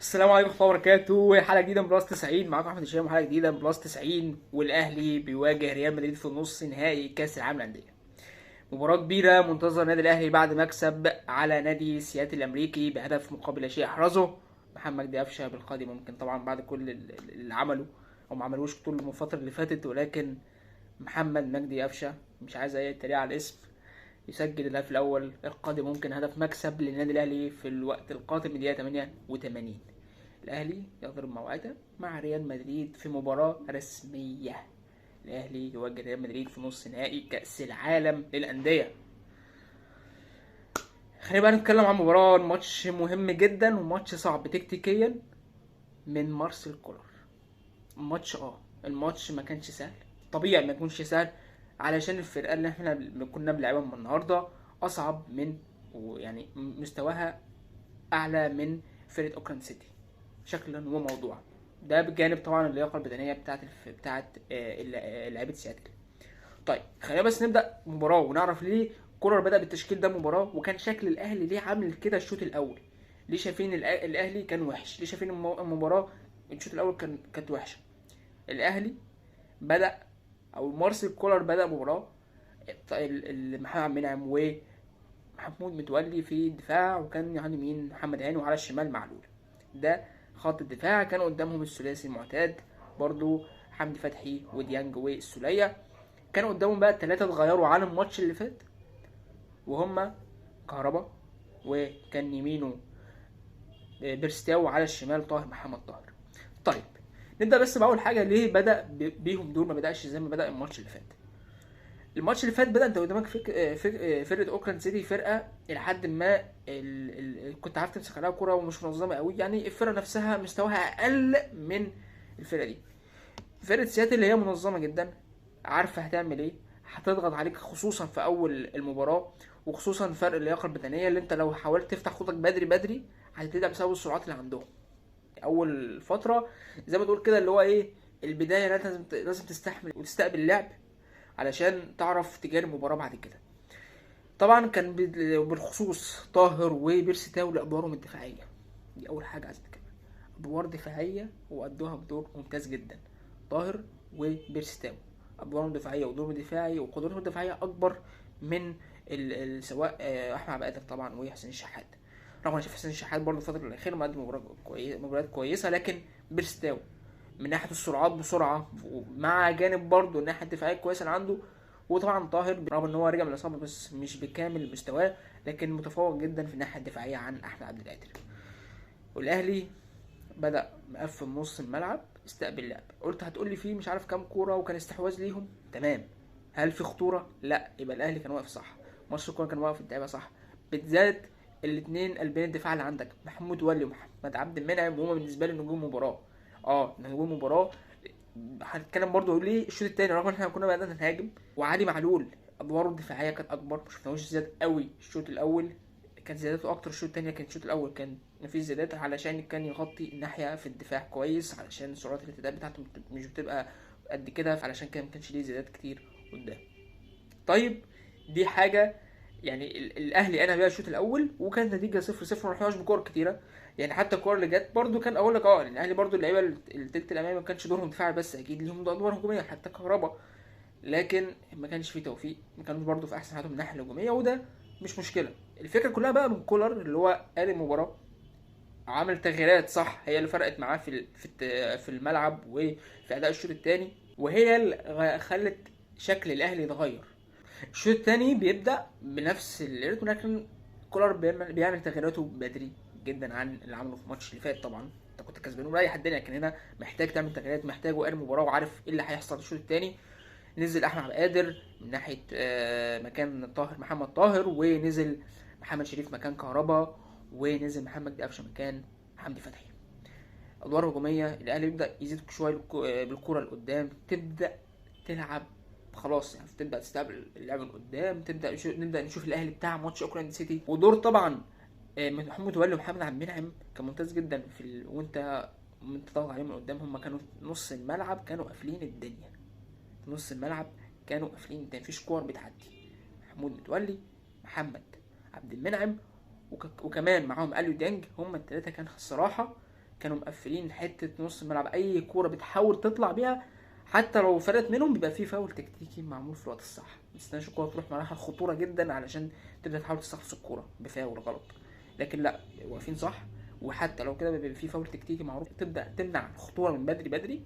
السلام عليكم ورحمة الله وبركاته. حلقة جديدة من بلاس 90، معاكم احمد هشام وحلقه جديدة من بلاس 90. والاهلي بيواجه ريال مدريد في نص نهائي كاس العالم للاندية. مباراة كبيرة منتظر النادي الاهلي بعد مكسب على نادي سياتل الامريكي بهدف مقابل لا شيء احرزه محمد مجدي قفشه بالقادم، ممكن طبعا بعد كل اللي عمله او ما عملوش طول الفترة اللي فاتت، ولكن محمد مجدي قفشه مش عايز اي تريقه على الاسم، يسجل الهدف الاول القادم، ممكن هدف مكسب للنادي الاهلي في الوقت القادم من الدقيقة 88. الاهلي يضرب موعده مع ريال مدريد في مباراة رسمية. الاهلي يواجه ريال مدريد في نص نهائي كاس العالم للاندية. خلينا بقى نتكلم عن مباراة، ماتش مهم جدا وماتش صعب تكتيكيا من مارسيل كولر. الماتش ما كانش سهل، طبيعي ما يكونش سهل علشان الفرقة اللي احنا كنا بنلعبها من النهارده اصعب من، ويعني مستواها اعلى من فرقه اوكلاند سيتي شكلا وموضوعا. ده بجانب طبعا اللياقة البدنية بتاعت لعيبة سياتل. طيب خلينا بس نبدا مباراة ونعرف ليه كولر بدا بالتشكيل ده مباراة، وكان شكل الاهلي ليه عامل كده الشوط الاول، ليه شايفين الاهلي كان وحش، ليه شايفين المباراة الشوط الاول كانت وحشة. الاهلي بدا، او مارسيل كولر بدا مباراة محمد عبد المنعم ومحمود متولي في الدفاع، وكان يعني مين محمد هاني، وعلى الشمال معلول. ده خط الدفاع. كان قدامهم الثلاثي المعتاد برضو حمدي فتحي وديانج والسولية. كان قدامهم بقى التلاتة اتغيروا عن الماتش اللي فات، وهما كهربا، وكان يمينه بيرسي تاو، وعلى الشمال طاهر محمد طاهر. طيب نبدأ بس بأول حاجة، ليه بدأ بيهم دول ما بدأش زي ما بدأ الماتش اللي فات؟ الماتش اللي فات بدأ انت قدامك فرقة اوكلاند سيتي، فرقة إلى حد ما كنت عارف تمسك عليها كرة ومش منظمة قوي، يعني الفرقة نفسها مستواها أقل من الفرقة دي. فرقة سياتل اللي هي منظمة جدا، عارفة هتعمل ايه، هتضغط عليك خصوصا في أول المباراة، وخصوصا فرق اللياقة البدنية اللي انت لو حاولت تفتح خطك بدري بدري هتبتدي بسبب السرعات اللي عندهم. أول فترة زي ما تقول كده اللي هو ايه، البداية اللي انت لازم تستحمل وتستقبل اللعب علشان تعرف تجاري المباراة بعد كده. طبعا كان بالخصوص طاهر وبيرسي تاو لأدوارهم الدفاعية، دي أول حاجة عايز أتكلم، أدوار دفاعية وأدوها بدور ممتاز جدا. طاهر وبيرسي تاو أدوارهم دفاعية ودورهم دفاعي وقدرتهم الدفاعية أكبر من سواء، أحمد عبد القادر طبعا وحسين الشحات. رغم إن شايف حسين الشحات برضه الفترة الأخيرة مقدم مباريات كويسة، لكن بيرسي تاو من ناحية السرعات بسرعة، مع جانب برضه الناحية الدفاعية الكويسة اللي عنده. وطبعا طاهر رغم ان هو رجع من الإصابة بس مش بكامل مستواه، لكن متفوق جدا في الناحية الدفاعية عن أحمد عبد القادر. والأهلي بدأ مقفل نص الملعب، استقبل لعب. قلت هتقول لي فيه مش عارف كام كورة وكان استحواذ ليهم، تمام. هل في خطورة؟ لا، يبقى الأهلي كان واقف صح، ماتش الكورة كان واقف اللعيبة صح، بالذات الاتنين قلبين الدفاع اللي عندك محمود متولي ومحمد عبد المنعم، وهما بالنسبة لي نجوم مباراة. نجوم مباراة. هنتكلم برضه ليه الشوط التاني رغم ان احنا كنا بدأنا نهاجم، وعلي معلول ادواره الدفاعية كانت اكبر، ما شفناهوش زيادة قوي الشوط الاول، كان زيادته اكتر الشوط التاني، لكن الشوط الاول كان مفيش زيادات علشان كان يغطي الناحية في الدفاع كويس، علشان سرعات الارتداد بتاعته مش بتبقى قد كده، علشان كده ما كانش ليه زيادات كتير قدام. طيب دي حاجة يعني الاهلي انا بيها الشوط الاول، وكانت نتيجة 0-0، ما رحناش بكور كتيرة، يعني حتى الكور اللي جت برضو كان اقول لك الاهلي برضو اللعيبة التلت الامامي ما كانش دورهم دفاعي بس، اكيد ليهم ادوار هجومية حتى كهربا، لكن ما كانش فيه توفيق، ما كانوش برضو في احسن حالاتهم من الناحية الهجومية، وده مش مشكلة. الفكرة كلها بقى من كولر اللي هو قال المباراة، عمل تغييرات صح هي اللي فرقت معاه في الملعب وفي اداء الشوط الثاني، وهي اللي خلت شكل الاهلي يتغير. الشوط الثاني بيبدا بنفس الريتم، لكن كولر بيعمل تغييراته بدري جدا عن اللي عمله في الماتش اللي فات. طبعا انت كنت كسبان ورايح الدنيا، لكن هنا محتاج تعمل تغييرات، محتاج وقاري المباراة وعارف ايه اللي هيحصل الشوط الثاني. نزل احمد عبد القادر من ناحية، مكان طاهر محمد طاهر، ونزل محمد شريف مكان كهربا، ونزل محمد قفشه مكان حمدي فتحي. ادوار هجومية الاهلي بيبدا يزيد شوية بالكرة لقدام، تبدا تلعب خلاص، تبدا تستقبل اللعب من قدام، نبدا نشوف الاهلي بتاع ماتش اوكلاند سيتي. ودور طبعا، محمود متولي ومحمد عبد المنعم كان ممتاز جدا في وانت ضاغط عليهم من قدام، هم كانوا في نص الملعب كانوا قافلين الدنيا، في نص الملعب كانوا قافلين الدنيا، مفيش كور بتعدي. محمود متولي، محمد عبد المنعم، وكمان معاهم اليو ديانج، هم التلاتة كان الصراحة كانوا مقفلين حتة نص الملعب، اي كورة بتحاول تطلع بيها حتى لو فرقت منهم بيبقى فيه فاول تكتيكي معمول في الوقت الصح، ما تستناش الكورة تروح مراحل خطورة جدا علشان تبدا تحاول تستخلص الكورة بفاول غلط، لكن لا واقفين صح، وحتى لو كده بيبقى فيه فاول تكتيكي معروف تبدا تمنع الخطورة من بدري بدري.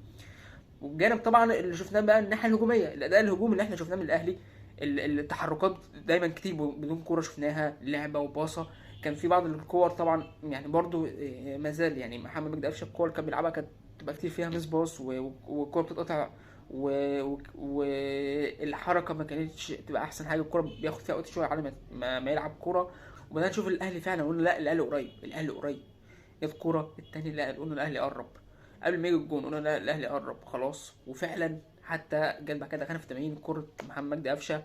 والجانب طبعا اللي شفناه بقى الناحية الهجومية، الاداء الهجومي اللي احنا شفناه من الاهلي، التحركات دايما كتير بدون كورة شفناها، لعبه وباصه، كان في بعض الكور طبعا يعني برضو، ما زال يعني محمد مجدي قفشه الكور اللي كان بيلعبها كانت تبقى كتير فيها miss pass والكوره بتتقطع والحركة ما كانتش تبقى احسن حاجة، الكورة بياخد فيها وقت شوية على ما يلعب كورة. وبدأنا نشوف الاهلي فعلا قلنا لا الاهلي قريب، الاهلي قريب، جت كورة التاني لا قلنا الاهلي قرب، قبل ما يجي الجون قلنا لا الاهلي قرب خلاص، وفعلا حتى جت بعد كده دخلنا في 80 كورة محمد مجدي قفشه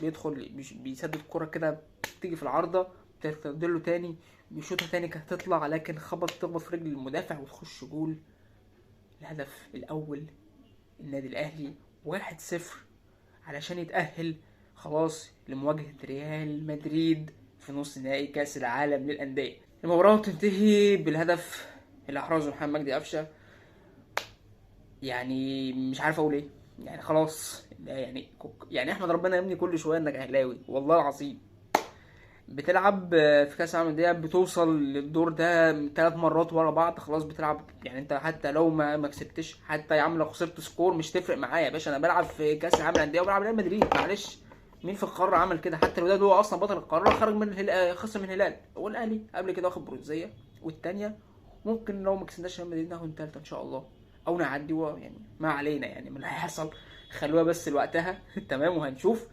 بيدخل بيسدد كورة كده بتيجي في العارضة، بترتد له تاني، بيشوطها تاني كانت هتطلع لكن تخبط في رجل المدافع وتخش جول. الهدف الاول النادي الاهلي 1-0 علشان يتأهل خلاص لمواجهة ريال مدريد في نص نهائي كأس العالم للأندية. المباراة تنتهي بالهدف اللي أحرزه محمد مجدي قفشة. يعني مش عارف أقول إيه، يعني خلاص، يعني أحمد ربنا يا ابني كل شوية إنك أهلاوي والله العظيم. بتلعب في كأس العالم للأندية، بتوصل للدور ده 3 مرات ورا بعض، خلاص بتلعب يعني انت حتى لو ما كسبتش، حتى يا عم لو خسرت score مش تفرق معايا يا باشا، انا بلعب في كأس العالم للأندية وبلعب ريال مدريد، معلش مين في القارة عمل كده؟ حتى لو ده هو اصلا بطل القارة خرج من الهلال، خسر من الهلال، والاهلي قبل كده واخد برونزية والتانية، ممكن لو ما كسبناش ريال مدريد ناخد التالتة ان شاء الله او نعدي، يعني ما علينا يعني من اللي هيحصل، خلوها بس لوقتها تمام وهنشوف.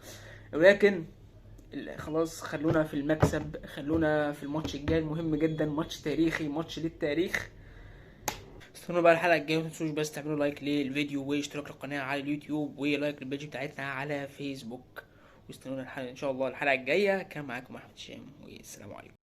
ولكن خلاص خلونا في المكسب، خلونا في الماتش الجاي المهم جدا، ماتش تاريخي، ماتش للتاريخ. استنوا بقى الحلقة الجاية، ما تنسوش بس تعملوا like للفيديو واشتراك للقناة على اليوتيوب و like لل page بتاعتنا على فيسبوك، واستنونا الحلقة ان شاء الله الحلقة الجاية. كان معاكم احمد هشام والسلام عليكم.